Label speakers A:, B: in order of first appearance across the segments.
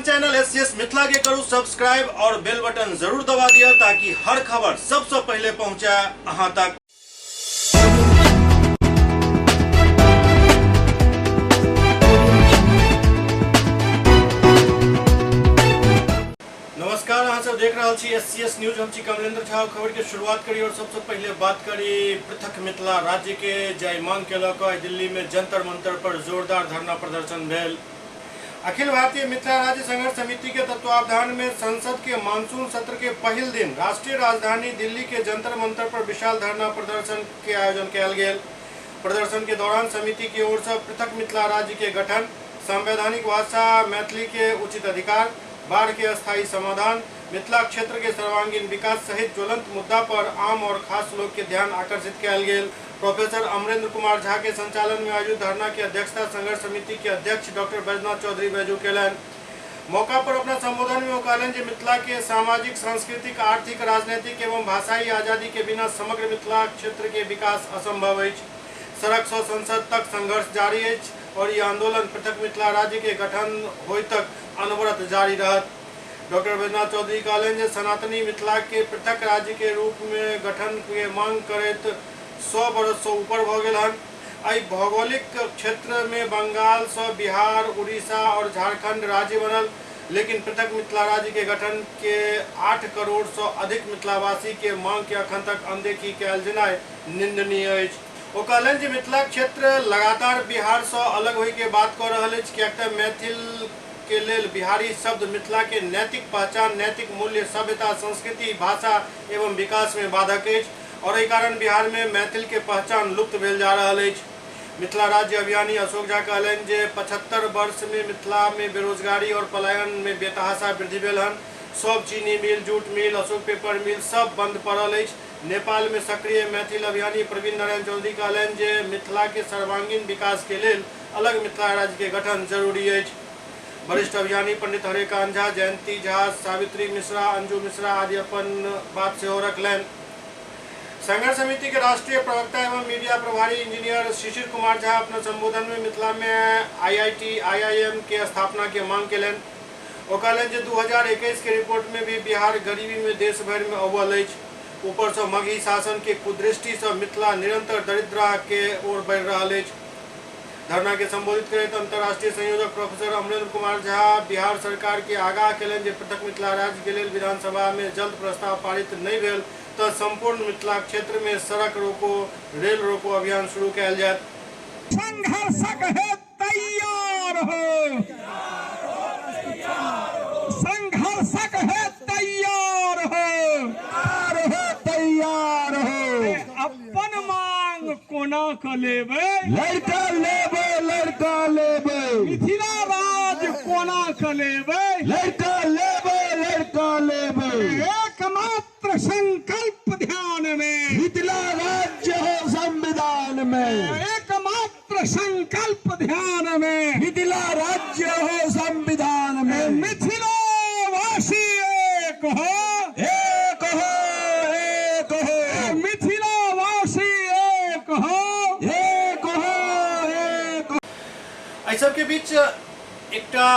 A: अपन channel SCS Mithila के करू सब्सक्राइब और बेल बटन जरूर दबा दिया ताकि हर खबर सबसे पहले पहुंचे अहां तक। नमस्कार, अहाँ सब देख रहल छी एससीएस न्यूज। हम छी कमलेंद्र झा। खबर के शुरुआत करी और सबसे पहले बात करी पृथक मिथिला राज्य के जाहि मांग के लऽ कऽ दिल्ली में जंतर मंतर पर जोरदार धरना प्रदर्शन भेल। अखिल भारतीय मिथिला राज्य संघर्ष समिति के तत्वावधान में संसद के मानसून सत्र के पहिल दिन राष्ट्रीय राजधानी दिल्ली के जंतर मंतर पर विशाल धरना प्रदर्शन के आयोजन कयल गेल। प्रदर्शन के दौरान समिति की ओर से पृथक मिथिला राज्य के गठन, संवैधानिक भाषा मैथिली के उचित अधिकार, बाढ़ के अस्थायी समाधान, मिथिला क्षेत्र के सर्वांगीण विकास सहित ज्वलंत मुद्दा पर आम और खास लोग के ध्यान आकर्षित कयल गेल। प्रोफेसर अमरेंद्र कुमार झा के संचालन में आयोजित धरना की अध्यक्षता संघर्ष समिति के अध्यक्ष डॉक्टर बैजनाथ चौधरी बैजू केलनि। मौका पर अपना संबोधन में ओ कहलनि जे मिथिला के सामाजिक, सांस्कृतिक, आर्थिक, राजनैतिक एवं भाषाई आजादी के बिना समग्र मिथिला क्षेत्र के विकास असंभव अछि। सड़क सँ संसद तक संघर्ष जारी अछि और ई आंदोलन पृथक मिथिला राज्य के गठन होय तक अनवरत जारी रहत। डॉक्टर बैजनाथ चौधरी कहलनि जे सनातनी मिथिला के पृथक राज्य के रूप में गठन के मांग करैत 100 बरस सँ ऊपर भऽ गेल हन। एहि भौगोलिक क्षेत्र में बंगाल सँ बिहार, उड़ीसा और झारखंड राज्य बनल, लेकिन पृथक मिथिला राज्य के गठन के 8 करोड़ सँ अधिक मिथिलावासी के मांग के अखन तक अनदेखी कयल जेनाइ निंदनीय अछि। ओ कहलनि जे मिथिला क्षेत्र लगातार बिहार सँ अलग होय के बात कऽ रहल अछि, किएक तऽ मैथिल के लेल बिहारी शब्द मिथिला के नैतिक पहचान, नैतिक मूल्य, सभ्यता, संस्कृति, भाषा एवं विकास में बाधक अछि और एहि कारण बिहार में मैथिल के पहचान लुप्त भेल जा रहल अछि। मिथिला राज्य अभियानी अशोक झा कहलनि जे 75 वर्ष में मिथिला में बेरोजगारी और पलायन में बेतहाशा वृद्धि भेल हन। सब चीनी mill, jute mill, Ashok paper mill सब बंद पड़ल अछि। नेपाल में सक्रिय मैथिल अभियानी प्रवीण नारायण चौधरी कहलनि जे मिथिला के सर्वांगीण विकास के लेल अलग मिथिला राज्य के गठन जरूरी अछि। वरिष्ठ अभियानी पंडित हरेकांत झा, जयंती झा, सावित्री मिश्रा, अंजू मिश्रा आदि अपन बात सेहो रखलनि। संघर्ष समिति के राष्ट्रीय प्रवक्ता एवं मीडिया प्रभारी इंजीनियर शिशिर कुमार झा अपना संबोधन में मिथिला में आईआईटी, आईआईएम के स्थापना के मांग केलनि। ओ कहलनि जे 2021 के रिपोर्ट में भी बिहार गरीबी में देश भरि में अव्वल अछि। ऊपर से मगही शासन के कुदृष्टि से मिथिला निरंतर दरिद्रा के ओर बढ़ि रहल अछि। धरना के संबोधित करैत अंतर्राष्ट्रीय संयोजक प्रोफेसर अमरेंद्र कुमार झा बिहार सरकार के आगाह केलनि जे पृथक मिथिला राज्य के लेल विधानसभा में जल्द प्रस्ताव पारित नहि भेल तऽ संपूर्ण मिथिला क्षेत्र में सड़क रोको, रेल रोको अभियान शुरू कयल जायत।
B: संघर्षक हे तैयार हो, संघर्षक हे तैयार हो,
C: तैयार हो।
B: अपन मांग कोना क लेबै,
C: लड़का लेबै, लड़का लेबै।
B: मिथिला राज कोना क लेबै,
C: लड़का लेबै, लड़का लेबै।
B: एकमात्र संकल्प ध्यान में
C: मिथिला राज्य हो संविधान में,
B: एकमात्र संकल्प ध्यान में
C: मिथिला राज्य हो संविधान में।
B: मिथिलावासी एक हो,
C: एक हो, एक हो।
B: मिथिलावासी एक हो,
C: एक हो, एक हो।
A: एहि सबके बीच एकटा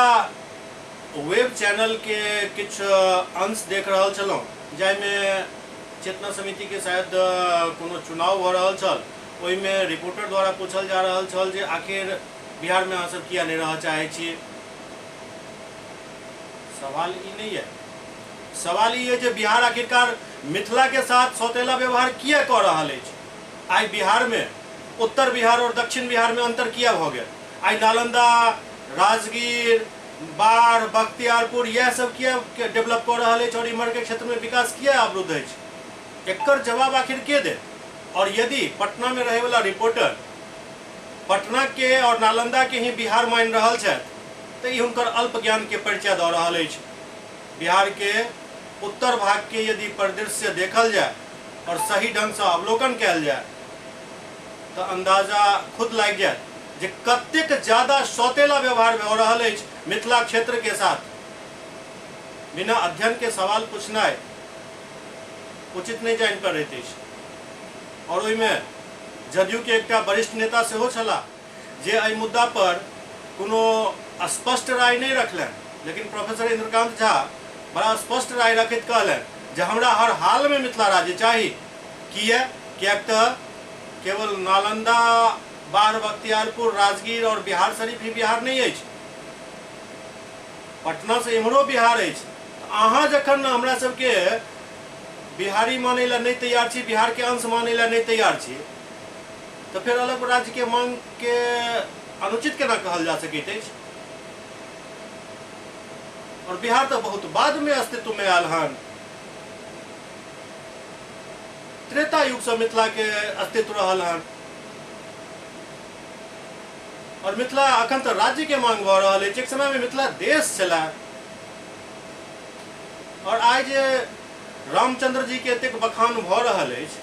A: वेब चैनल के किछु अंश देख रहल छलहुँ जाहिमे चेतना समिति के शायद कोनो चुनाव भऽ रहल छल। ओहिमे रिपोर्टर द्वारा पूछल जा रहल छल जे आखिर बिहार में अहाँ सब किया नहीं रहऽ चाहै छी। सवाल ई नहीं है, सवाल ई है जे बिहार आखिरकार मिथिला के साथ सौतेला व्यवहार किया कऽ रहल अछि। आइ बिहार में उत्तर बिहार और दक्षिण बिहार में अंतर किया भऽ गेल। आइ नालंदा, राजगीर, बाढ़, बख्तियारपुर यह सब किया डेवलप कऽ रहल अछि और इम्हर के क्षेत्र में विकास किया अवरुद्ध अछि। एकर जवाब आखिर के देत। और यदि पटना में रहे वाला रिपोर्टर पटना के और नालंदा के ही बिहार मानि रहल छथि तऽ ई हुनकर अल्प ज्ञान के परिचय दऽ रहल अछि। बिहार के उत्तर भाग के यदि परिदृश्य देखल जाय और सही ढंग से अवलोकन कयल जाय तऽ अंदाजा खुद लागि जायत जे कतेक ज्यादा सौतेला व्यवहार भऽ रहल अछि मिथिला क्षेत्र के साथ। बिना अध्ययन के सवाल पूछनाइ उचित नहि जानि पड़ैत अछि। और ओहिमे जदयू के एकटा वरिष्ठ नेता सेहो छलाह जे एहि मुद्दा पर कोनो स्पष्ट राय नहि रखलनि, लेकिन प्रोफेसर इंद्रकांत झा बड़ा स्पष्ट राय रखैत कहलनि जे हमरा हर हाल में मिथिला राज्य चाही। किया? किएक तऽ केवल नालंदा, बाढ़, बख्तियारपुर, राजगीर और बिहार शरीफ ही बिहार नहीं अछि, पटना से इम्हरो बिहार अछि। अहाँ जखन हमरा सबके बिहारी मानै ला नहीं तैयार छी, बिहार के अंश मानै ला नहीं तैयार छी, तऽ फेर अलग राज्य के मांग के अनुचित केना कहल जा सकैत अछि? और बिहार तऽ बहुत बाद में अस्तित्व में आयल हन। त्रेता युग से मिथिला के अस्तित्व रहल हन और मिथिला अखन तऽ राज्य के मांग भऽ रहल अछि। एक समय में मिथिला देश छलै और आइ जे रामचंद्र जी के एतेक बखान भऽ रहल अछि,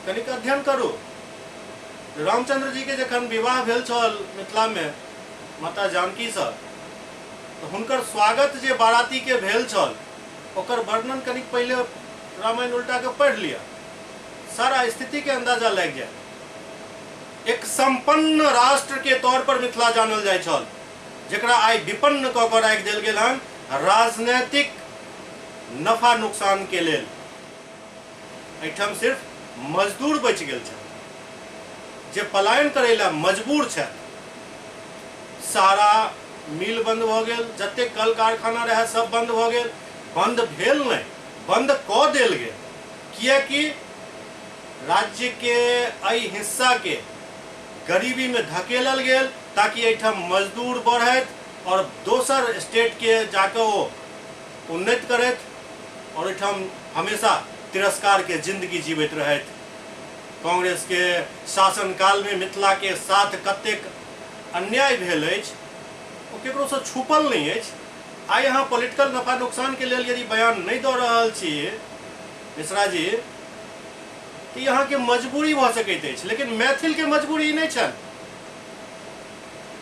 A: कनिक अध्ययन करू। रामचंद्र जी के जखन विवाह भेल छल मिथिला में माता जानकी से, तऽ हुनकर स्वागत जे बाराती के भेल छल ओकर वर्णन कनिक पहिले रामायण उल्टा के पढ़ि लिअ, सारा स्थिति के अंदाजा लागि जायत। एक संपन्न राष्ट्र के तौर पर मिथिला जानल जाइ छल, जकरा आइ विपन्न कऽ कऽ राखि देल गेल हन राजनैतिक नफा नुकसान के लेल। एहिठाम सिर्फ मजदूर बचि गेल छथि जे पलायन करै लए मजबूर छथि। सारा मिल बंद भऽ गेल, जतेक कल कारखाना रहै सब बंद भऽ गेल। बंद भेल नहि, बंद कऽ देल गेल, किएकि राज्य के एहि हिस्सा के गरीबी में धकेलल गेल ताकि एहिठाम मजदूर बढ़ैत और दोसर स्टेट के जाके ओ उन्नति करैत और एहिठाम हमेशा तिरस्कार के जिंदगी जीवैत रहैत। कांग्रेस के शासनकाल में मिथिला के साथ कतेक अन्याय भेल अछि ओ केकरो से छुपल नहीं अछि। आइ अहाँ पॉलिटिकल नफा नुकसान के लेल यदि बयान नहीं दऽ रहल छी मिश्रा जी, तऽ ई अहाँके मजबूरी भऽ सकैत अछि, लेकिन मैथिल के मजबूरी ई नहीं छनि।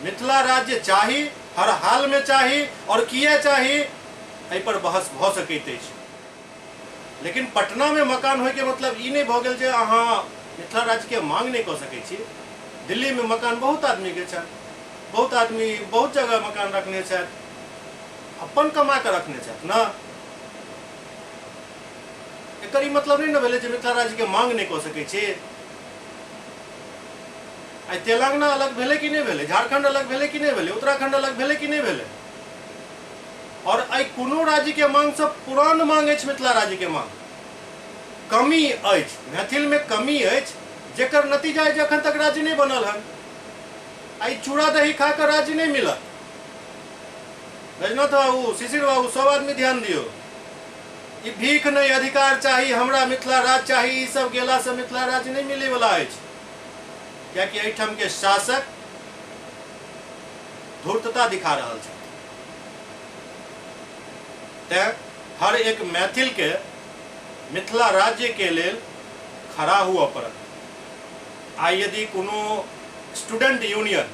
A: मिथिला राज्य चाही, हर हाल में चाही, और किया चाही एहि पर बहस भऽ सकैत अछि। लेकिन पटना में मकान होय के मतलब ई नहीं भऽ गेल जे अहाँ मिथिला राज्य के मांग नहीं कऽ सकै छी। दिल्ली में मकान बहुत आदमी के छनि, बहुत आदमी बहुत जगह मकान रखने छथि, अपन कमा कऽ रखने छथि ने। एकर ई मतलब नहीं ने भेलै जे मिथिला राज्य के मांग नहीं कऽ सकै छी। आइ तेलंगाना अलग भेलै कि नहीं भेलै, झारखंड अलग भेलै कि नहीं भेलै, उत्तराखंड अलग भेलै कि नहीं भेलै? और एहि कोनो राज्य के मांग से पुरान मांग अछि मिथिला राज्य के मांग। कमी अछि, मैथिल में कमी अछि, जेकर नतीजा अछि अखन तक राज्य नहीं बनल हन। आइ चूड़ा दही खा कऽ राज्य नहीं मिलत। रजनाथ बाबू, शिशिर बाबू, सब आदमी ध्यान दियौ, ई भीख नहीं अधिकार चाही हमरा, मिथिला राज्य चाही, ई सब गेला से मिथिला राज्य नहीं मिले वाला अछि। कियाकि एहिठाम के शासक धूर्तता दिखा रहल छथि। तैं हर एक मैथिल के मिथिला राज्य के लेल खड़ा हुअ पड़त। आइ यदि कोनो स्टूडेंट यूनियन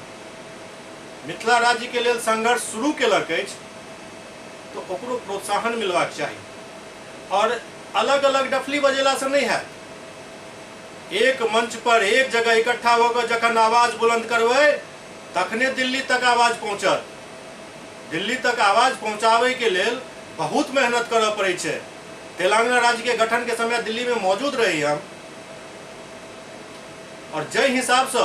A: मिथिला राज्य के लेल संघर्ष शुरू केलक अछि तो ओकरो प्रोत्साहन मिलबाक चाही। और अलग-अलग डफली बजेला से नहीं हैत। एक मंच पर एक जगह इकट्ठा होकर जखन आवाज बुलंद करबै तखने दिल्ली तक आवाज पहुंचत। दिल्ली तक आवाज पहुंचाबै के लेल बहुत मेहनत करऽ पड़ै छै। तेलंगाना राज्य के गठन के समय दिल्ली में मौजूद रही हम, और जै हिसाब से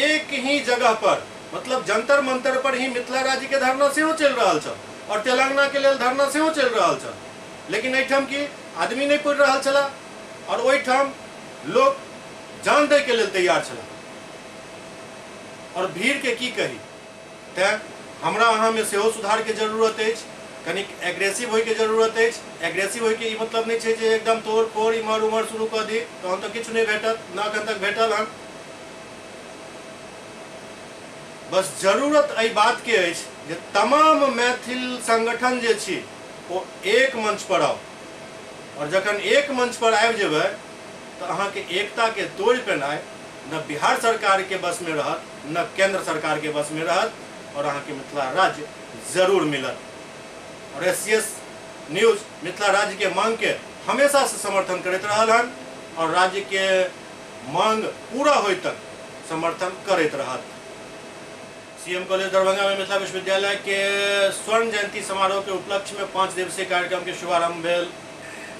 A: एक ही जगह पर, मतलब जंतर मंतर पर ही मिथिला राज्य के धरना सेहो चलि रहल छल और तेलंगाना के लेल धरना सेहो चलि रहल छल, लेकिन एहिठाम की आदमी नहीं पड़ि रहल छला और ओहिठाम लोक जान दै के लेल तैयार छला। और भीड़ के की कही। तैं हमरा अहाँ में सेहो सुधार के जरूरत अछि, कनिक एग्रेसिव होय के जरूरत अछि। एग्रेसिव होय के ई मतलब नहीं छै जे एकदम तोड़ फोड़ इम्हर उम्हर शुरू कऽ दी, तहन तऽ किछु नहीं भेटत, न अखन तक भेटल हन। बस जरूरत एहि बात के अछि जे तमाम मैथिल संगठन जे छी ओ एक मंच पर आउ, और जखन एक मंच पर आबि जेबै तऽ अहाँके एकता के तोड़ि पेनाइ न बिहार सरकार के बस में रहत न केंद्र सरकार के बस में रहत, और अहाँके मिथिला राज्य जरूर मिलत। और S C S news Mithila राज्य के मांग के हमेशा से समर्थन करैत रहल हन और राज्य के मांग पूरा होय तक समर्थन करैत रहत। सीएम कॉलेज दरभंगा में मिथिला विश्वविद्यालय के स्वर्ण जयंती समारोह के उपलक्ष्य में 5 दिवसीय कार्यक्रम के शुभारंभ भेल।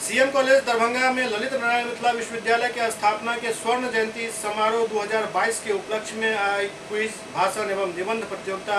A: सीएम कॉलेज दरभंगा में ललित नारायण मिथिला विश्वविद्यालय के स्थापना के स्वर्ण जयंती समारोह 2022 के उपलक्ष्य में आई क्विज, भाषण एवं निबंध प्रतियोगिता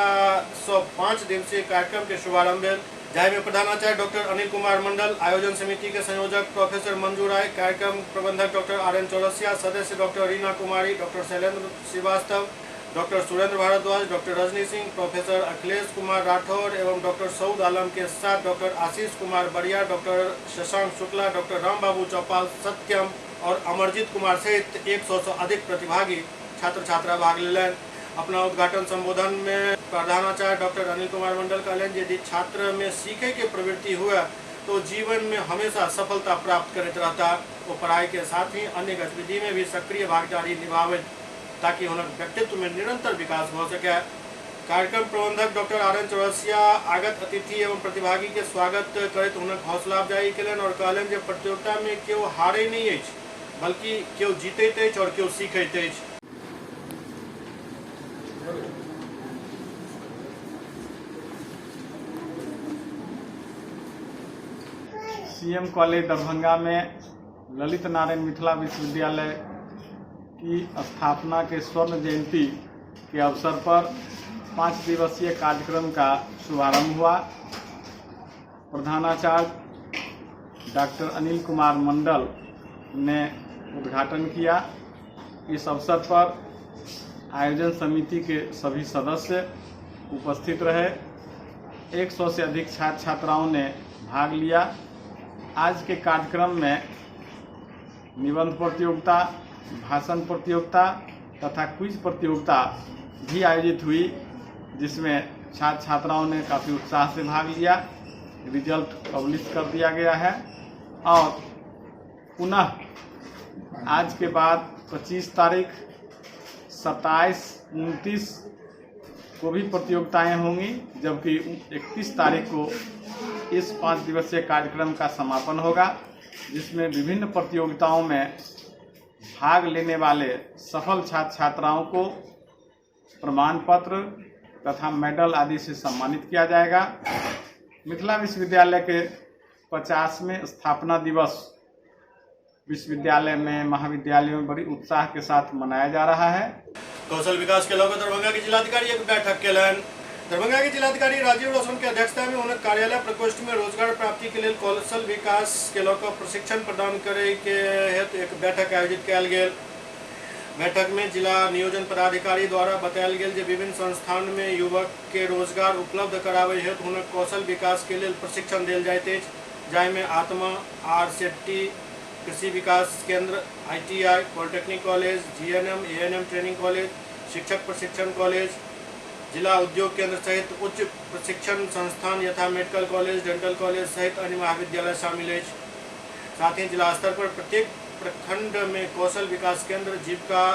A: 105 दिवसीय कार्यक्रम के शुभारंभ भेल, जाहि में प्रधानाचार्य डॉक्टर अनिल कुमार मंडल, आयोजन समिति के संयोजक प्रोफेसर मंजू राय, कार्यक्रम प्रबंधक डॉक्टर आर एन चौरसिया, सदस्य doctor Reena Kumari, doctor Shailendra Srivastava, doctor Surendra Bhardwaj, doctor Rajni Singh, professor Akhilesh Kumar Rathore एवं डॉक्टर सऊद आलम के साथ doctor Ashish Kumar Bariya, doctor Shashank Shukla, doctor Rambabu Chaupal Satyam और अमरजीत कुमार सहित 100 से अधिक प्रतिभागी छात्र छात्रा भाग लेलनि। अपना उद्घाटन संबोधन में प्रधानाचार्य डॉक्टर अनिल कुमार मंडल कहलनि यदि छात्र में सीखे के प्रवृत्ति हुए तो जीवन में हमेशा सफलता प्राप्त करते रहता। वो पढ़ाई के साथ ही अन्य गतिविधि में भी सक्रिय भागीदारी निभावे ताकि हुनक व्यक्तित्व में निरंतर विकास हो सके। कार्यक्रम प्रबंधक डॉक्टर आर एन चौरसिया आगत अतिथि एवं प्रतिभागी के स्वागत करैत हुनक हौसला अफजाई केलनि और कहलनि जे प्रतियोगिता में केओ हारे नहीं अछि, बल्कि केओ जीतैत अछि और केओ सीखैत अछि।
D: सीएम कॉलेज दरभंगा में ललित नारायण मिथिला विश्वविद्यालय की स्थापना के स्वर्ण जयंती के अवसर पर 5 दिवसीय कार्यक्रम का शुभारंभ हुआ। प्रधानाचार्य डॉक्टर अनिल कुमार मंडल ने उद्घाटन किया। इस अवसर पर आयोजन समिति के सभी सदस्य उपस्थित रहे। 100 से अधिक छात्र छात्राओं ने भाग लिया। आज के कार्यक्रम में निबंध प्रतियोगिता, भाषण प्रतियोगिता तथा क्विज प्रतियोगिता भी आयोजित हुई, जिसमें छात्र छात्राओं ने काफ़ी उत्साह से भाग लिया। रिजल्ट पब्लिश कर दिया गया है और पुनः आज के बाद 25 तारीख, 27, 29 को भी प्रतियोगिताएं होंगी, जबकि 31 तारीख को इस 5 दिवसीय कार्यक्रम का समापन होगा, जिसमें विभिन्न प्रतियोगिताओं में भाग लेने वाले सफल छात्र छात्राओं को प्रमाण पत्र तथा मेडल आदि से सम्मानित किया जाएगा। मिथिला विश्वविद्यालय के 50वें स्थापना दिवस विश्वविद्यालय में, महाविद्यालयों में बड़ी उत्साह के साथ मनाया जा रहा है।
A: कौशल विकास के लऽ दरभंगा के जिलाधिकारी एक बैठक केलनि। दरभंगा के जिलाधिकारी राजीव रोशन के अध्यक्षता में हुनक कार्यालय प्रकोष्ठ में रोजगार प्राप्ति के लेल कौशल विकास के लऽ कऽ प्रशिक्षण प्रदान करे के हेतु एक बैठक आयोजित कयल गेल। बैठक में जिला नियोजन पदाधिकारी द्वारा बतायल गेल जे विभिन्न संस्थान में युवक के रोजगार उपलब्ध कराबै हेतु हुनक कौशल विकास के लेल प्रशिक्षण देल जाइत अछि, जाहिमे आत्मा, आर सेट्टी, कृषि विकास केंद्र, ITI, polytechnic college, GNM, ANM training college, शिक्षक प्रशिक्षण कॉलेज, जिला उद्योग केंद्र सहित उच्च प्रशिक्षण संस्थान यथा मेडिकल कॉलेज, डेंटल कॉलेज सहित अन्य महाविद्यालय शामिल अछि। साथ ही जिला स्तर पर प्रत्येक प्रखंड में कौशल विकास केंद्र जीविका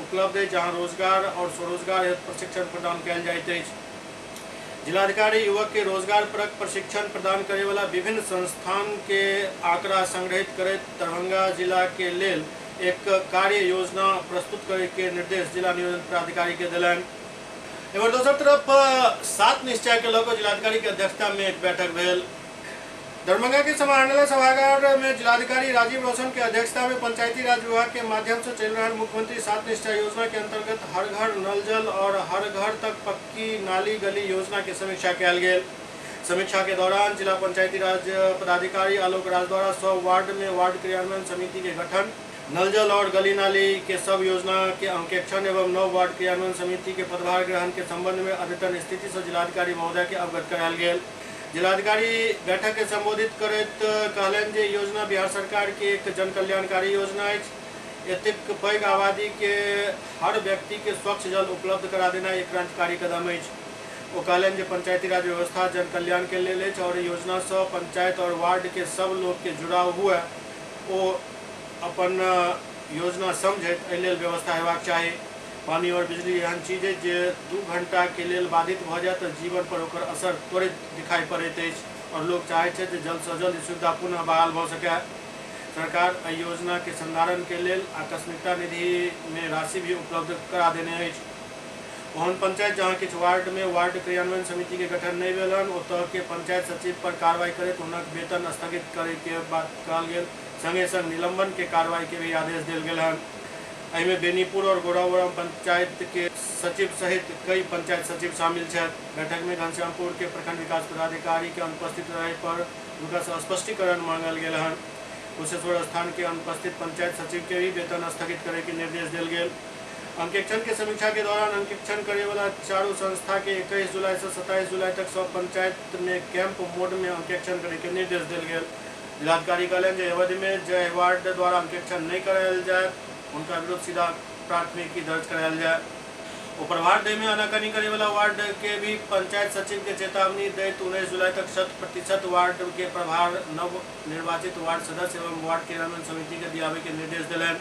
A: उपलब्ध है, जहां रोजगार और स्वरोजगार हेतु प्रशिक्षण प्रदान कयल जाइत अछि। जिलाधिकारी युवक के रोजगार परक प्रशिक्षण प्रदान करे वाला विभिन्न संस्थान के आंकड़ा संग्रहित करैत दरभंगा जिला के लेल एक कार्य योजना प्रस्तुत करे के निर्देश जिला नियोजन पदाधिकारी के देलनि। एवं दोसर तरफ 7 निश्चय के लऽ कऽ जिलाधिकारी के अध्यक्षता में एक बैठक भेल। दरभंगा के समाहरणालय सभागार में जिलाधिकारी राजीव रोशन के अध्यक्षता में पंचायती राज विभाग के माध्यम से चल रहा मुख्यमंत्री 7 निश्चय योजना के अंतर्गत हर घर नल जल और हर घर तक पक्की नाली गली योजना के समीक्षा कयल गेल। समीक्षा के दौरान जिला पंचायती राज पदाधिकारी आलोक राज द्वारा 100 वार्ड में वार्ड क्रियान्वयन समिति के गठन, नल जल और गली नाली के सब योजना के अंकेक्षण एवं 9 वार्ड क्रियान्वयन समिति के पदभार ग्रहण के संबंध में अद्यतन स्थिति से जिलाधिकारी महोदय के अवगत करायल गेल। जिलाधिकारी बैठक के संबोधित करैत कहलनि जे योजना बिहार सरकार के एक जन कल्याणकारी योजना अछि। एतेक पैघ आबादी के हर व्यक्ति के स्वच्छ जल उपलब्ध करा देना एक क्रांतिकारी कदम अछि। ओ कहलनि जे पंचायती राज व्यवस्था जन कल्याण के लेल अछि और योजना से पंचायत और वार्ड के सब लोग के जुड़ाव हुए, ओ अपन योजना समझैत एहि लेल व्यवस्था हेबाक चाही। पानी और बिजली एहन चीज है जे 2 घंटा के लेल बाधित भऽ जाए तऽ जीवन पर ओकर असर त्वरित दिखाई पड़ैत अछि और लोग चाहै छै जे जल्द से जल्द सुविधा पुनः बहाल भऽ सकै। सरकार एहि योजना के संधारण के लेल आकस्मिकता निधि में राशि भी उपलब्ध करा देने अछि। ओहन पंचायत जहां किछु वार्ड में वार्ड क्रियान्वयन समिति के गठन नहीं भेल हन, ओतऽ के पंचायत सचिव पर कार्रवाई करैत हुनक वेतन स्थगित करे के बात कहल गेल। संगे संग निलंबन के कार्रवाई के भी आदेश देल गेल हन। एहिमे बेनीपुर और गोरावरम पंचायत के सचिव सहित कई पंचायत सचिव शामिल छथि। बैठक में घनश्यामपुर के प्रखंड विकास पदाधिकारी के अनुपस्थित रहे पर हुनका से स्पष्टीकरण मांगल गेल हन। कुशेश्वर स्थान के अनुपस्थित पंचायत सचिव के भी वेतन स्थगित करे के निर्देश देल गेल। अंकेक्षण के समीक्षा के दौरान अंकेक्षण करे वाला चारू संस्था के 21 जुलाई से 27 जुलाई तक सब पंचायत में कैंप मोड में अंकेक्षण करे के निर्देश देल गेल। जिलाधिकारी कहलनि जे अवधि में जय वार्ड द्वारा अंकेक्षण नहीं करायल जाए उनका विरुद्ध सीधा प्राथमिकी दर्ज करायल जाए। ओ प्रभार दे में आनाकानी करे वाला वार्ड के भी पंचायत सचिव के चेतावनी दैत 19 जुलाई तक 100% वार्ड के प्रभार नव निर्वाचित वार्ड सदस्य एवं वार्ड क्रियान्वयन समिति के दियावे के निर्देश दिलनि।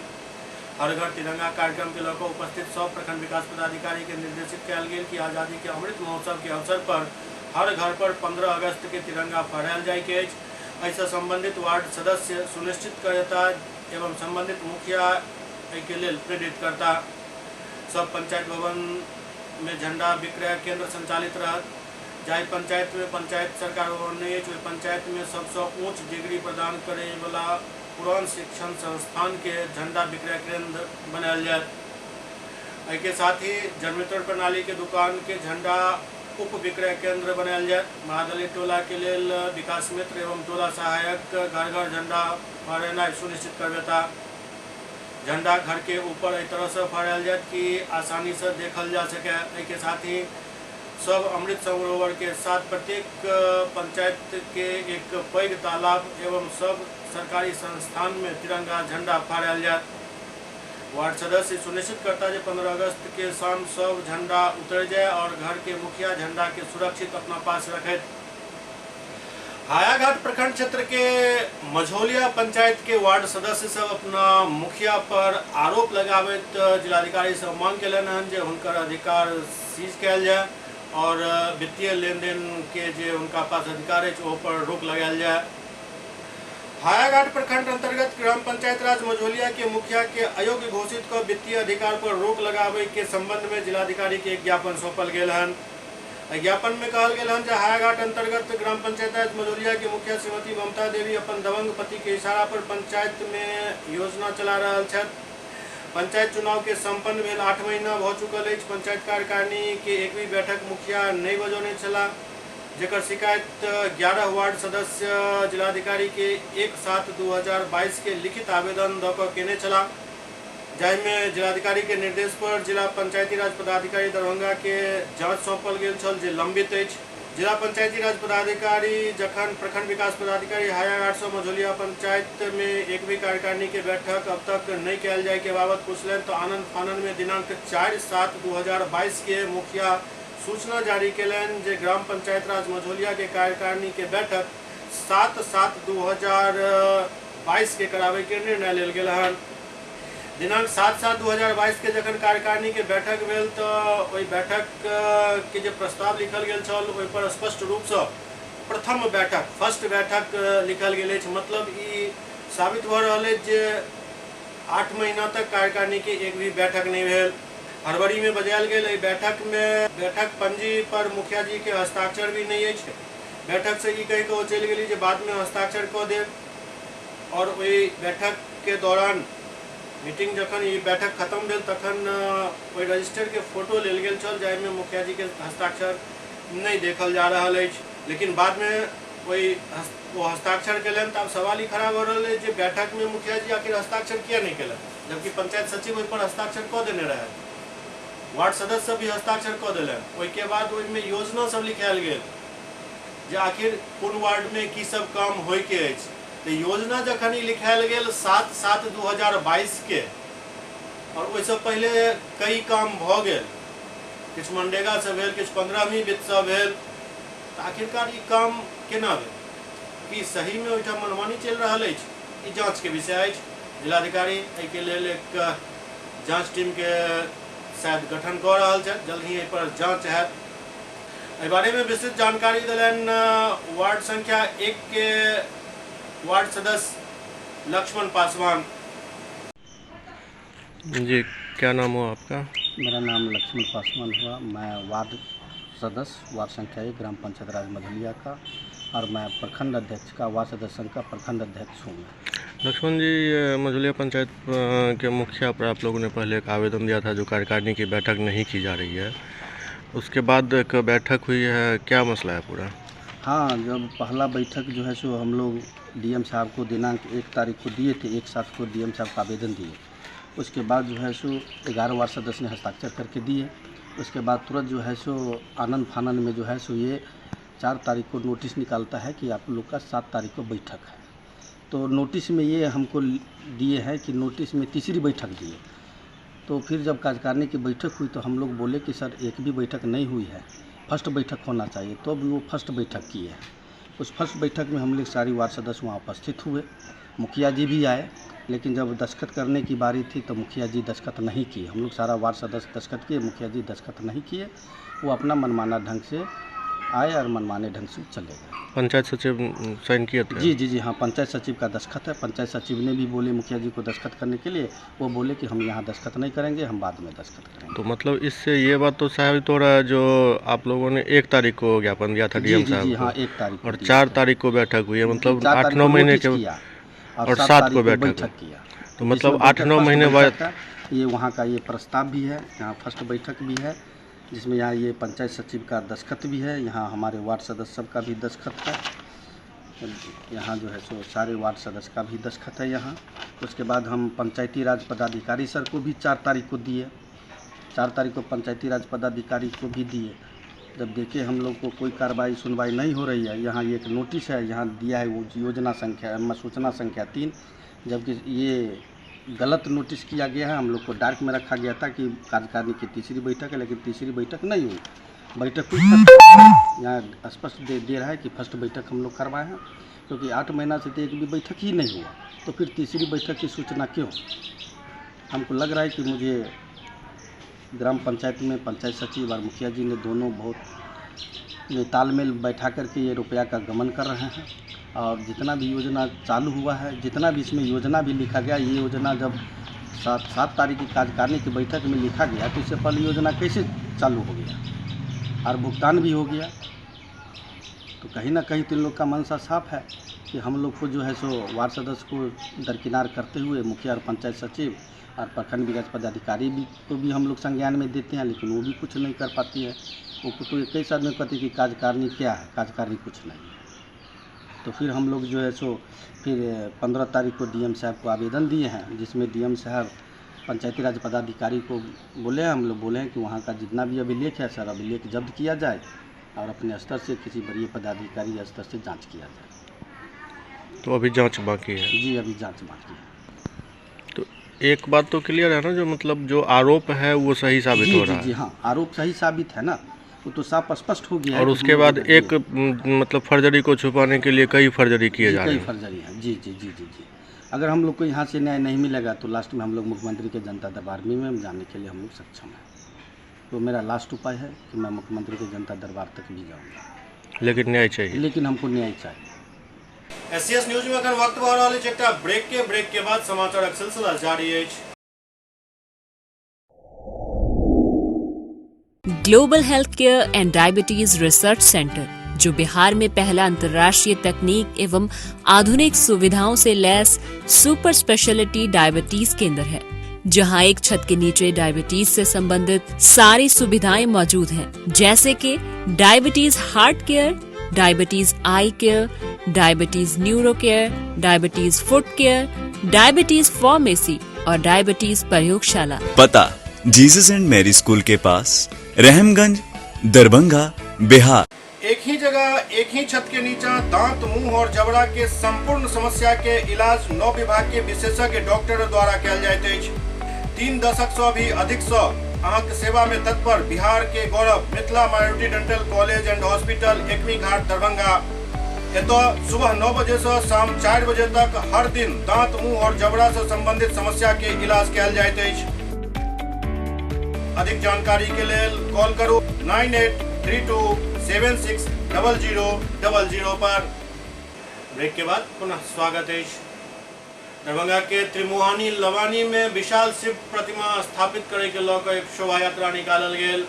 A: हर घर तिरंगा कार्यक्रम के लऽ कऽ उपस्थित सब प्रखंड विकास पदाधिकारी के निर्देशित कयल गेल कि आज़ादी के अमृत महोत्सव के अवसर पर हर घर पर 15 अगस्त के तिरंगा फहरायल जाय के अछि। एहिसँ संबंधित वार्ड सदस्य सुनिश्चित करता एवं संबंधित मुखिया एहिके लेल प्रेरित करता। सब पंचायत भवन में झंडा विक्रय केंद्र संचालित रहत। जाहि पंचायत में पंचायत सरकार भवन नहीं अछि, ओहि पंचायत में सबसँ ऊँच डिग्री प्रदान करे वाला पुरान शिक्षण संस्थान के झंडा विक्रय केंद्र बनायल जायत। एहिके साथ ही जनवितरण प्रणाली के दुकान के झंडा उप विक्रय केंद्र बनायल जायत। महादलित टोला के लेल विकास मित्र एवं टोला सहायक घर घर झंडा फहरेनाइ सुनिश्चित करबेता। झंडा घर के ऊपर एहि तरह से फहरायल जायत कि आसानी से देखल जा सके। एहिके साथ ही सब अमृत सरोवर के साथ प्रत्येक पंचायत के एक पैघ तालाब एवं सब सरकारी संस्थान में तिरंगा झंडा फहरायल जायत। वार्ड सदस्य सुनिश्चित करता जे 15 अगस्त के शाम सब झंडा उतर जाए और घर के मुखिया झंडा के सुरक्षित अपना पास रखत। हायाघाट प्रखंड क्षेत्र के मझौलिया पंचायत के वार्ड सदस्य सब अपना मुखिया पर आरोप लगाबैत जिलाधिकारी से मांग केलनि हन जे हुनकर अधिकार सीज कयल जाए और वित्तीय लेन देन के जे उनका पास अधिकार अछि ओहि पर रोक लगायल जाए। हायाघाट प्रखंड अंतर्गत ग्राम पंचायत राज मझौलिया के मुखिया के अयोग्य घोषित कर वित्तीय अधिकार पर रोक लगावे के संबंध में जिलाधिकारी के एक ज्ञापन सौंपल गेल हन। ज्ञापन में कहल गेल हन जे हायाघाट अंतर्गत ग्राम पंचायत राज मझौलिया के मुखिया श्रीमती ममता देवी अपन दबंग पति के इशारा पर पंचायत में योजना चला रहल छथि। पंचायत चुनाव के संपन्न भेल 8 महीना भऽ चुकल अछि। पंचायत कार्यकारिणी के एक भी बैठक मुखिया नहीं बजौने छलाह, जेकर शिकायत 11 वार्ड सदस्य जिलाधिकारी के 1/7/2022 के लिखित आवेदन दऽ कऽ केने छलाह, जाहिमे जिलाधिकारी के निर्देश पर जिला पंचायती राज पदाधिकारी दरभंगा के जांच सौंपल गेल छल जे लंबित अछि। जिला पंचायती राज पदाधिकारी जखन प्रखंड विकास पदाधिकारी हायाघाट से मझौलिया पंचायत में एक भी कार्यकारिणी के बैठक अब तक नहीं कयल जाय के बाबत पूछलनि तो आनंद फानन में दिनांक 4/7/2022 के मुखिया सूचना जारी केलनि जे ग्राम पंचायत राज मझौलिया के कार्यकारिणी के बैठक 7/7/2022 के करावे के निर्णय लेल गेल हन। दिनांक 7/7/2022 के जखन कार्यकारिणी के बैठक भेल तो ओहि बैठक के जे प्रस्ताव लिखल गेल छल ओहि पर स्पष्ट रूपसँ प्रथम बैठक फर्स्ट बैठक लिखल गेल अछि। मतलब ई साबित भऽ रहल अछि जे 8 महीना तक कार्यकारिणी के एक भी बैठक नहीं भेल। हड़बड़ी में बजायल गेल एहि बैठक में बैठक पंजी पर मुखिया जी के हस्ताक्षर भी नहीं अछि। बैठक से ई कहि कऽ ओ चलि गेली जे बाद में हस्ताक्षर कऽ देब और ओहि बैठक के दौरान मीटिंग जखन ई बैठक खत्म भेल तखन ओहि रजिस्टर के फोटो लेल गेल छल जाहिमे मुखिया जी के हस्ताक्षर नहीं देखल जा रहल अछि। लेकिन बाद में ओहि ओ हस्ताक्षर केलनि। तऽ आब सवाल ई खड़ा भऽ रहल अछि जे बैठक में मुखिया जी आखिर हस्ताक्षर किया नहीं केलनि, जबकि पंचायत सचिव ओहि पर हस्ताक्षर कऽ देने रहै, वार्ड सदस्य सब भी हस्ताक्षर कऽ देलनि। ओहिके बाद ओहिमे योजना सब लिखायल गेल जे आखिर कोन वार्ड में की सब काम होइके अछि। तऽ योजना जखन ई लिखायल गेल 7/7/2022 के और ओहिसँ पहिले कई काम भऽ गेल, किछु मनरेगा से भेल, किछु 15वीं वित्तसँ भेल, तऽ आखिरकार ई काम केना भेल? की सहीमे ओहिठाम मनमानी चलि रहल अछि? ई जाँचके विषय अछि। जिलाधिकारी एहिके लेल एक जाँच टीमके शायद गठन कऽ रहल छथि, जल्द ही एहि पर जाँच हैत। एहि बारेमे विस्तृत जानकारी देलनि वार्ड संख्या 1 के वार्ड सदस्य लक्ष्मण पासवान जी। क्या नाम हुआ आपका?
E: मेरा नाम लक्ष्मण पासवान हुआ। मैं वार्ड सदस्य, वार्ड संख्या 1, ग्राम पंचायत राज मझौलिया का, और मैं प्रखंड अध्यक्ष का, वार्ड सदस्य संघ का प्रखंड अध्यक्ष हूँ।
A: लक्ष्मण जी, मझौलिया पंचायत के मुखिया पर आप लोगों ने पहले एक आवेदन दिया था जो कार्यकारिणी की बैठक नहीं की जा रही है, उसके बाद एक बैठक हुई है, क्या मसला है पूरा?
E: हाँ, जब पहला बैठक जो है सो हम लोग डीएम साहब को दिनांक 1 तारीख को दिए थे, 1/7 को डीएम साहब को आवेदन दिए। उसके बाद जो है सो 11 वार्ड सदस्य ने हस्ताक्षर करके दिए। उसके बाद तुरंत जो है सो आनंद फानंद में जो है सो ये 4 तारीख को नोटिस निकालता है कि आप लोग का 7 तारीख को बैठक है। तो नोटिस में ये हमको दिए हैं कि नोटिस में तीसरी बैठक दिए। तो फिर जब कार्यकारिणी की बैठक हुई तो हम लोग बोले कि सर एक भी बैठक नहीं हुई है, फर्स्ट बैठक होना चाहिए। तो भी वो फर्स्ट बैठक की है। उस फर्स्ट बैठक में हम लोग सारी वार्ड सदस्य वहाँ उपस्थित हुए, मुखिया जी भी आए, लेकिन जब दस्तखत करने की बारी थी तो मुखिया जी दस्तखत नहीं किए। हम लोग सारा वार्ड सदस्य दस्तखत किए, मुखिया जी दस्तखत नहीं किए। वो अपना मनमाना ढंग से आए और मनमाने ढंग से चले गए।
A: पंचायत सचिव साइन किए थे?
E: जी जी जी हाँ, पंचायत सचिव का दस्तखत है। पंचायत सचिव ने भी बोले मुखिया जी को दस्तखत करने के लिए, वो बोले कि हम यहाँ दस्तखत नहीं करेंगे, हम बाद में दस्तखत करेंगे।
A: तो मतलब इससे ये बात तो साबित हो रहा है जो आप लोगों ने 1 तारीख को ज्ञापन दिया था डीएम साहब
E: जी हाँ, 1 तारीख
A: और 4 तारीख को बैठक हुई है, मतलब 8-9 महीने के और 7 को बैठक
E: किया,
A: तो मतलब 8-9 महीने बाद
E: ये वहाँ का ये प्रस्ताव भी है, यहाँ फर्स्ट बैठक भी है जिसमें यहाँ ये पंचायत सचिव का दस्तखत भी है, यहाँ हमारे वार्ड सदस्य सब का भी दस्तखत है, यहाँ जो है सो सारे वार्ड सदस्य का भी दस्तखत है यहाँ। उसके बाद हम पंचायती राज पदाधिकारी सर को भी 4 तारीख को दिए, 4 तारीख को पंचायती राज पदाधिकारी को भी दिए। जब देखे हम लोग को कोई कार्रवाई सुनवाई नहीं हो रही है, यहाँ एक नोटिस है, यहाँ दिया है वो योजना संख्या सूचना संख्या 3, जबकि ये गलत नोटिस किया गया है। हम लोग को डार्क में रखा गया था कि कार्यकारिणी की तीसरी बैठक है, लेकिन तीसरी बैठक नहीं हुई। बैठक हुई, यहाँ स्पष्ट दे रहा है कि फर्स्ट बैठक हम लोग करवाए हैं, क्योंकि 8 महीना से तो एक भी बैठक ही नहीं हुआ, तो फिर तीसरी बैठक की सूचना क्यों? हमको लग रहा है कि मुझे ग्राम पंचायत में पंचायत सचिव और मुखिया जी ने दोनों बहुत तालमेल बैठा करके ये रुपया का गमन कर रहे हैं। और जितना भी योजना चालू हुआ है, जितना भी इसमें योजना भी लिखा गया, ये योजना जब 7 तारीख की कार्यकारिणी की बैठक में लिखा गया तो इससे पहले योजना कैसे चालू हो गया और भुगतान भी हो गया? तो कहीं ना कहीं तो इन लोग का मनसा साफ है कि हम लोग को जो है सो वार्ड सदस्य को दरकिनार करते हुए मुखिया और पंचायत सचिव और प्रखंड विकास पदाधिकारी भी को भी हम लोग संज्ञान में देते हैं, लेकिन वो भी कुछ नहीं कर पाती है। वो तो कई साल में कहती है कि कार्यकारिणी क्या है, कार्यकारिणी कुछ नहीं है। तो फिर हम लोग जो है सो फिर 15 तारीख को डीएम साहब को आवेदन दिए हैं, जिसमें डीएम साहब पंचायती राज पदाधिकारी को बोले हैं, हम लोग बोले हैं कि वहाँ का जितना भी अभिलेख है सर, अभिलेख जब्त किया जाए और अपने स्तर से किसी बड़े पदाधिकारी स्तर से जांच किया जाए।
A: तो अभी जांच बाकी है?
E: जी, अभी जांच बाकी है।
A: तो एक बात तो क्लियर है ना, जो मतलब जो आरोप है वो सही साबित हो रहा है?
E: जी हाँ, आरोप सही साबित है ना, वो तो साफ स्पष्ट हो गया है।
A: और उसके बाद एक मतलब फर्जरी को छुपाने के लिए कई फर्जरी किए जा रहे हैं।
E: कई फर्जरी है जी जी जी जी जी। अगर हम लोग को यहाँ से न्याय नहीं मिलेगा तो लास्ट में हम लोग मुख्यमंत्री के जनता दरबार में जाने के लिए हम लोग सक्षम हैं। तो मेरा लास्ट उपाय है कि मैं मुख्यमंत्री के जनता दरबार तक भी जाऊँगा,
A: लेकिन न्याय चाहिए।
E: लेकिन हमको न्याय चाहिए।
A: एससीएस न्यूज में अखन वक्त भऽ रहल अछि एकटा ब्रेक के, ब्रेक के बाद समाचारक सिलसिला जारी अछि।
F: Global health care and diabetes research centre, जो बिहार में पहला अंतर्राष्ट्रीय तकनीक एवं आधुनिक सुविधाओं से लैस सुपर स्पेशलिटी डायबिटीज केंद्र है, जहां एक छत के नीचे डायबिटीज से संबंधित सारी सुविधाएं मौजूद हैं, जैसे कि diabetes heart care, diabetes eye care, diabetes neuro care, diabetes foot care, diabetes pharmacy और डायबिटीज प्रयोगशाला।
G: पता जीसस एंड मैरी स्कूल के पास, रहमगंज, दरभंगा, बिहार।
A: एक ही जगह एक ही छत के नीचा दांत, मुंह और जबड़ा के संपूर्ण समस्या के इलाज 9 विभाग के विशेषज्ञ डॉक्टर द्वारा कयल जाइत अछि। 3 दशक से भी अधिक से अहाँके सेवा में तत्पर बिहार के गौरव Mithila minority dental college and hospital, Ekmi Ghat, Darbhanga. एतऽ सुबह 9 बजे से शाम 4 बजे तक हर दिन दांत, मुंह और जबड़ा से संबंधित समस्या के इलाज कयल जाइत अछि। अधिक जानकारी के लेल कॉल करू 983276 0000 पर। ब्रेक के बाद पुनः स्वागत है। दरभंगा के त्रिमुहानी लवानी में विशाल शिव प्रतिमा स्थापित करे के लऽ कऽ एक शोभा यात्रा निकालल गेल।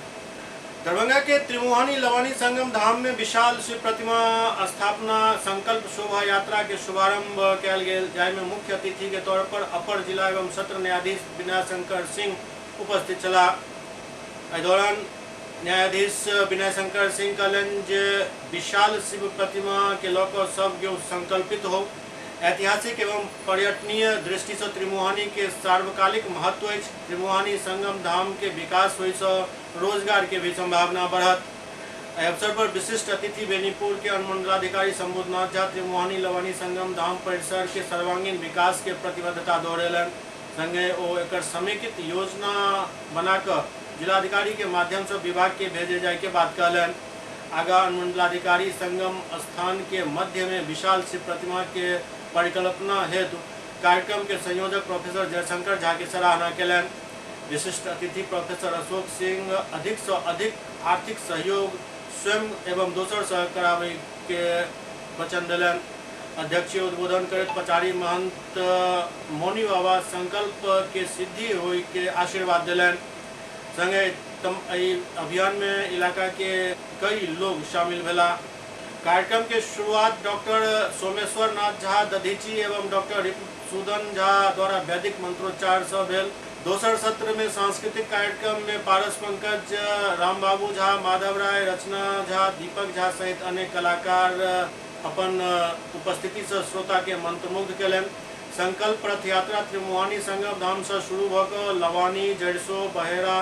A: दरभंगा के त्रिमुहानी लवानी संगम धाम में विशाल शिव प्रतिमा स्थापना संकल्प शोभा यात्रा के शुभारंभ कयल गेल, जाहिमे मुख्य अतिथि के तौर पर अपर जिला एवं सत्र न्यायाधीश विनय शंकर सिंह उपस्थित छलाह। एहि दौरान न्यायाधीश विनय शंकर सिंह कहलनि जे विशाल शिव प्रतिमा के लऽ कऽ सब केओ संकल्पित हो। ऐतिहासिक एवं पर्यटनीय दृष्टि से त्रिमुहानी के सार्वकालिक महत्व अछि। त्रिमुहानी संगम धाम के विकास होइसँ रोजगार के भी संभावना बढ़त। एहि अवसर पर विशिष्ट अतिथि बेनीपुर के अनुमंडलाधिकारी शंभुनाथ झा त्रिमुहानी लवानी संगम धाम परिसर के सर्वांगीण विकास के प्रतिबद्धता दोहरेलनि। संगे ओ एकर समेकित योजना बनाकऽ जिलाधिकारी के माध्यम से विभाग के भेजे जाय के बात कहलनि। आगा अनुमंडलाधिकारी संगम स्थान के मध्य में विशाल शिव प्रतिमा के परिकल्पना हेतु कार्यक्रम के संयोजक प्रोफेसर जयशंकर झा के सराहना केलनि। विशिष्ट अतिथि प्रोफेसर अशोक सिंह अधिक से अधिक आर्थिक सहयोग स्वयं एवं दोसर से कराबै के वचन देलनि। अध्यक्षीय उद्बोधन करैत पचारी महंत मौनी बाबा संकल्प के सिद्धि होय के आशीर्वाद देलनि। संगे एहि अभियान में इलाका के कई लोग शामिल भेला। कार्यक्रम के शुरुआत डॉक्टर सोमेश्वर नाथ झा दधीची एवं डॉक्टर रिपुसूदन झा द्वारा वैदिक मंत्रोच्चार से भेल। दोसर सत्र में सांस्कृतिक कार्यक्रम में पारस पंकज, रामबाबू झा, माधव राय, रचना झा, दीपक झा सहित अनेक कलाकार अपन उपस्थिति से श्रोता के मंत्रमुग्ध केलनि। संकल्प रथ यात्रा त्रिमुहानी संगम धाम से शुरू भऽ कऽ लवानी, जरिसो, बहेरा,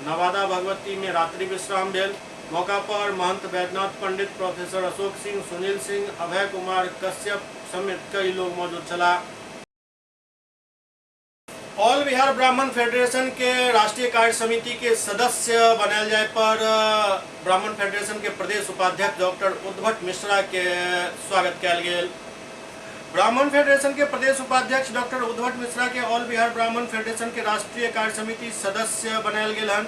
A: नवादा भगवती में रात्रि विश्राम भेल। मौका पर महंत वैद्यनाथ पंडित, प्रोफेसर अशोक सिंह, सुनील सिंह, अभय कुमार कश्यप समेत कई लोग मौजूद छलाह। ऑल बिहार ब्राह्मण फेडरेशन के राष्ट्रीय कार्य समिति के सदस्य बनायल जाय पर ब्राह्मण फेडरेशन के प्रदेश उपाध्यक्ष डॉक्टर उद्भट मिश्रा के स्वागत कयल गेल। ब्राह्मण फेडरेशन के प्रदेश उपाध्यक्ष डॉक्टर उद्भट मिश्रा के ऑल बिहार ब्राह्मण फेडरेशन के राष्ट्रीय कार्य समिति सदस्य बनायल गेल हन।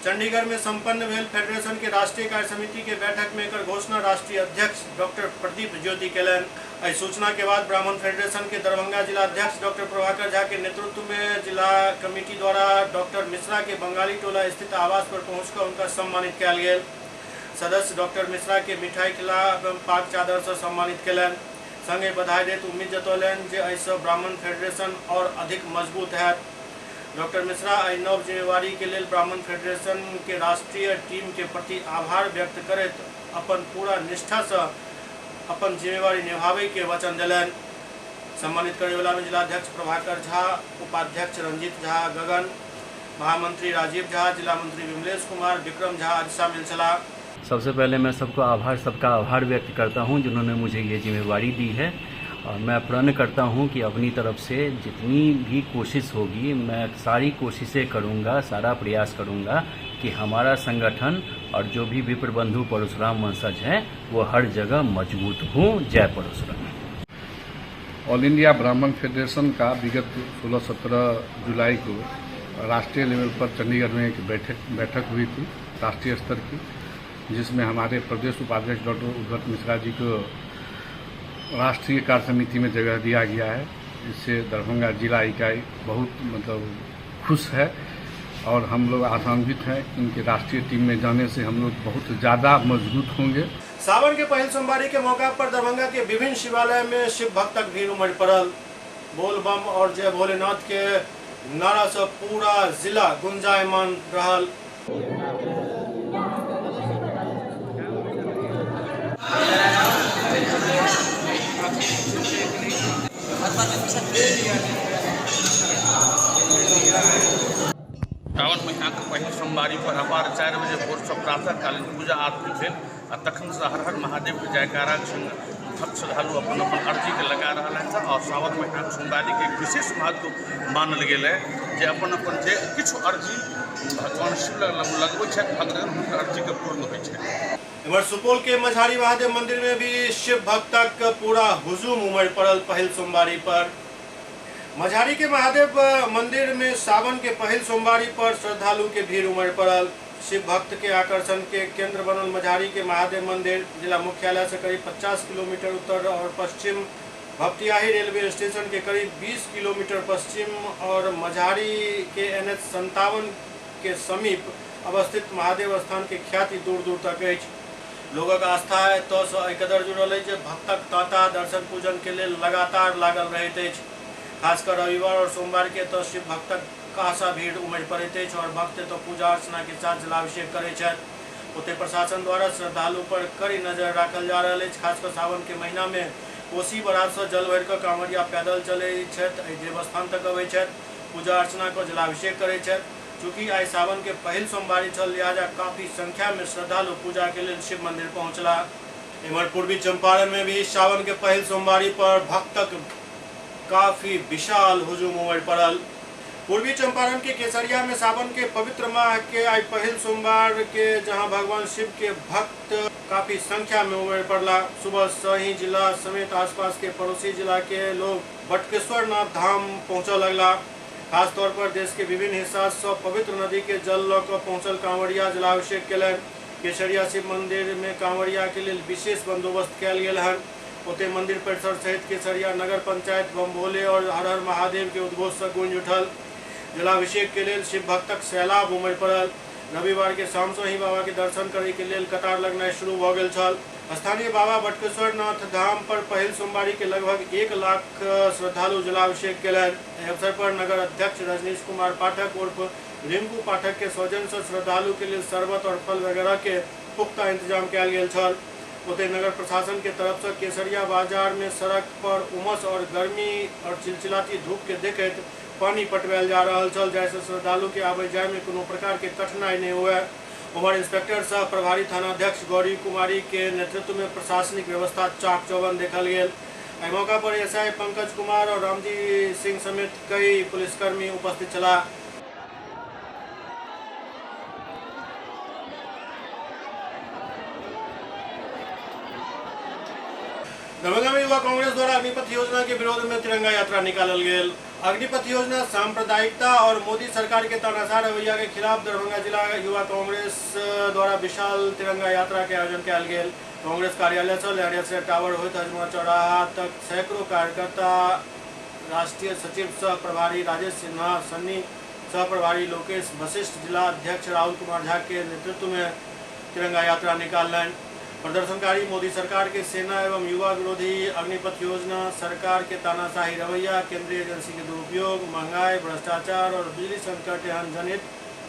A: चंडीगढ़ में संपन्न भेल फेडरेशन के राष्ट्रीय कार्य समिति के बैठक में एकर घोषणा राष्ट्रीय अध्यक्ष डॉक्टर प्रदीप ज्योति केलनि। एहि सूचना के बाद ब्राह्मण फेडरेशन के दरभंगा जिला अध्यक्ष डॉक्टर प्रभाकर झा के नेतृत्व में जिला कमेटी द्वारा डॉक्टर मिश्रा के बंगाली टोला स्थित आवास पर पहुंचकर उनका सम्मानित कयल गेल। सदस्य डॉक्टर मिश्रा के मिठाई खिला एवं पाग चादर से सम्मानित केलनि। संगे बधाई दैत उम्मीद जतौलनि जे एहिसँ ब्राह्मण फेडरेशन और अधिक मजबूत हैत। डॉक्टर मिश्रा एहि नव जिम्मेवारी के लेल ब्राह्मण फेडरेशन के राष्ट्रीय टीम के प्रति आभार व्यक्त करैत अपन पूरा निष्ठा से अपन जिम्मेवारी निभाबै के वचन देलनि। सम्मानित करैवला में जिलाध्यक्ष प्रभाकर झा, उपाध्यक्ष रंजीत झा गगन, महामंत्री राजीव झा, जिला मंत्री विमलेश कुमार, विक्रम झा आदि शामिल छलाह।
H: सबसे पहले मैं सबका आभार व्यक्त करता हूं जिन्होंने मुझे ये जिम्मेवारी दी है, और मैं प्रण करता हूं कि अपनी तरफ से जितनी भी कोशिश होगी मैं सारी कोशिशें करूंगा, सारा प्रयास करूंगा कि हमारा संगठन और जो भी विप्र बंधु परशुराम वंशज हैं वो हर जगह मजबूत हों। जय परशुराम।
I: ऑल इंडिया ब्राह्मण फेडरेशन का विगत 16-17 जुलाई को राष्ट्रीय लेवल पर चंडीगढ़ में एक बैठक हुई थी राष्ट्रीय स्तर की, जिसमें हमारे प्रदेश उपाध्यक्ष डॉक्टर उद्भट मिश्रा जी को राष्ट्रीय कार्य समिति में जगह दिया गया है। इससे दरभंगा जिला इकाई बहुत खुश है और हम लोग आशान्वित हैं। इनके राष्ट्रीय टीम में जाने से हम लोग बहुत ज़्यादा मजबूत होंगे।
A: सावन के पहिल सोमवारी के मौका पर दरभंगा के विभिन्न शिवालय में शिव भक्तक भीड़ उमड़ पड़ल। बोल बम और जय भोलेनाथ के नारा से पूरा जिला गुंजायमान रहल।
J: सावन महीना के पहिल सोमवारी पर अपार 4 बजे भोर से प्रातःकालीन पूजा आरती भेल आ तखन से हर हर महादेव के जयकारा संग भक्त श्रद्धालु अपन अपन अर्जी के लगा रहल है। और सावन महीना के सोमवारी के एक विशेष महत्व मानल गेल है जे अपन अपन जे किछु अर्जी भगवान शिव लग लगबै छथि भगवान हुनकर अर्जी के पूर्ण होइ छै।
A: इधर सुपौल के मझारी महादेव मंदिर में भी शिव भक्तक पूरा हुजूम उमड़ पड़ल पहिल सोमवारी पर। मझारी के महादेव मंदिर में सावन के पहिल सोमवारी पर श्रद्धालु के भीड़ उमड़ पड़ल। शिव भक्त के आकर्षण के केंद्र बनल मझारी के महादेव मंदिर जिला मुख्यालय से करीब 50 किलोमीटर उत्तर और पश्चिम भपटियाही रेलवे स्टेशन के करीब 20 किलोमीटर पश्चिम और मझारी के NH 57 के समीप अवस्थित महादेव स्थान के ख्याति दूर दूर तक अछि। लोगक आस्था एतऽसँ एहि कदर जुड़ल अछि जे भक्तक तांता दर्शन पूजन के लेल लगातार लागल रहैत अछि। खासकर रविवार और सोमवार के एतऽ शिव भक्तक कासा भीड़ उमड़ि पड़ैत अछि और भक्त एतऽ पूजा अर्चना के साथ जलाभिषेक करैत छथि। ओतहि प्रशासन द्वारा श्रद्धालु पर कड़ी नजर राखल जा रहल अछि। खासकर सावन के महीना में कोसी बराज सँ जल भरि कऽ कांवरिया पैदल चलैत छथि, एहि देवस्थान तक अबैत छथि, पूजा अर्चना कऽ जलाभिषेक करैत छथि। चूँकि आइ सावन के पहिल सोमवारी छल, लिहाजा काफी संख्या में श्रद्धालु पूजा के लेल शिव मंदिर पहुंचला। एम्हर पूर्वी चंपारण में भी सावन के पहिल सोमवारी पर भक्तक काफी विशाल हुजूम उमड़ि पड़ल। पूर्वी चंपारण के केसरिया में सावन के पवित्र माह के आइ पहिल सोमवार के जहां भगवान शिव के भक्त काफी संख्या में उमड़ पड़ला। सुबह से ही जिला समेत आसपास के पड़ोसी जिला के लोग बटकेश्वर नाथ धाम पहुंचऽ लगला। खास तौर पर देश के विभिन्न हिस्सा से पवित्र नदी के जल लऽ कऽ पहुंचल कांवरिया जलाभिषेक केलनि। केसरिया शिव मंदिर में कांवरिया के लेल विशेष बंदोबस्त कयल गेल हन। ओते मंदिर परिसर सहित केसरिया नगर पंचायत बम भोले और हर हर महादेव के उद्घोष से गूंज उठल। जलाभिषेक के लेल शिव भक्तक सैलाब उमड़ि पड़ल। रविवार के शाम से ही बाबा के दर्शन करे के लेल कतार लगनाइ शुरू भऽ गेल छल। स्थानीय बाबा बटकेश्वर नाथ धाम पर पहिल सोमवारी के लगभग 1 लाख श्रद्धालु जलाभिषेक केलनि। एहि अवसर पर नगर अध्यक्ष रजनीश कुमार पाठक उर्फ रिंकू पाठक के सौजन्य से श्रद्धालु के लेल शरबत और फल वगैरह के पुख्ता इंतजाम कयल गेल छल। ओतहि नगर प्रशासन के तरफ से केसरिया बाजार में सड़क पर उमस और गर्मी और चिलचिलाती धूप के देखैत पानी पटवायल जा रहल छल, जाहिसँ श्रद्धालु के आबै जाय में कोनो प्रकार के कठिनाई नहि हुए। उम्हर इंस्पेक्टर सह प्रभारी थानाध्यक्ष गौरी कुमारी के नेतृत्व में प्रशासनिक व्यवस्था चाक चौबंद देखल गेल। एहि मौका पर एसआई पंकज कुमार और रामजी सिंह समेत कई पुलिसकर्मी उपस्थित छलाह। दरभंगा में युवा कांग्रेस द्वारा अग्निपथ योजना के विरोध में तिरंगा यात्रा निकालल गेल। अग्निपथ योजना सांप्रदायिकता और मोदी सरकार के तानाशाह रवैया के खिलाफ दरभंगा जिला युवा कांग्रेस द्वारा विशाल तिरंगा यात्रा के आयोजन कयल गेल। कांग्रेस कार्यालय से लहरियासराय टावर होइत हजमा चौराहा तक सैकड़ों कार्यकर्ता राष्ट्रीय सचिव सह प्रभारी राजेश सिन्हा सन्नी, सह प्रभारी लोकेश वशिष्ठ, जिला अध्यक्ष राहुल कुमार झा के नेतृत्व में तिरंगा यात्रा निकाललनि। प्रदर्शनकारी मोदी सरकार के सेना एवं युवा विरोधी अग्निपथ योजना, सरकार के तानाशाही रवैया, केंद्रीय एजेंसी के दुरुपयोग, महंगाई, भ्रष्टाचार और बिजली संकट एहन जनित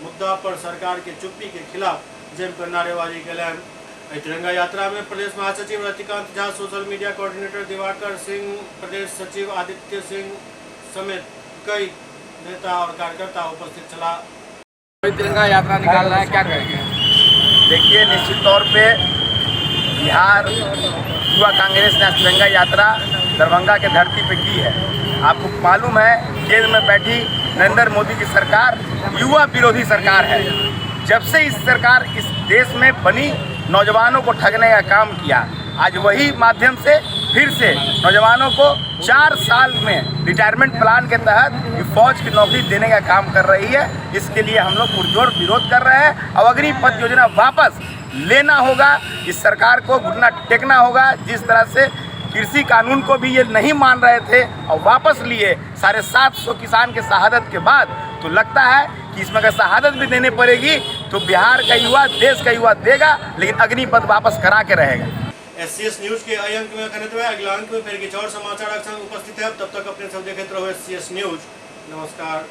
A: मुद्दा पर सरकार के चुप्पी के खिलाफ जमकर नारेबाजी केलनि। एहि तिरंगा यात्रा में प्रदेश महासचिव Ratikant Jha, social media coordinator Diwakar Singh, प्रदेश सचिव आदित्य सिंह समेत कई नेता और कार्यकर्ता उपस्थित छलाह।
K: तिरंगा यात्रा निकाल रहा है, क्या कहेंगे?
L: देखिए, निश्चित तौर पे बिहार युवा कांग्रेस ने तिरंगा यात्रा दरभंगा के धरती पे की है। आपको मालूम है, केंद्र में बैठी नरेंद्र मोदी की सरकार युवा विरोधी सरकार है। जब से इस सरकार इस देश में बनी, नौजवानों को ठगने का काम किया। आज वही माध्यम से फिर से नौजवानों को 4 साल में रिटायरमेंट प्लान के तहत फौज की नौकरी देने का काम कर रही है। इसके लिए हम लोग पुरजोर विरोध कर रहे हैं और अग्निपथ योजना वापस लेना होगा। इस सरकार को घुटना टेकना होगा। जिस तरह से कृषि कानून को भी ये नहीं मान रहे थे और वापस लिए 750 किसान के शहादत के बाद, तो लगता है कि इसमें अगर शहादत भी देनी पड़ेगी तो बिहार का युवा, देश का युवा देगा, लेकिन अग्निपथ वापस करा के रहेगा।
A: एससीएस न्यूज के एहि अंक में एखन एतबे। अगिला अंक में फेर किछु और समाचारक संग उपस्थित है। तब तक अपने सब देखैत रहू एससीएस न्यूज। नमस्कार।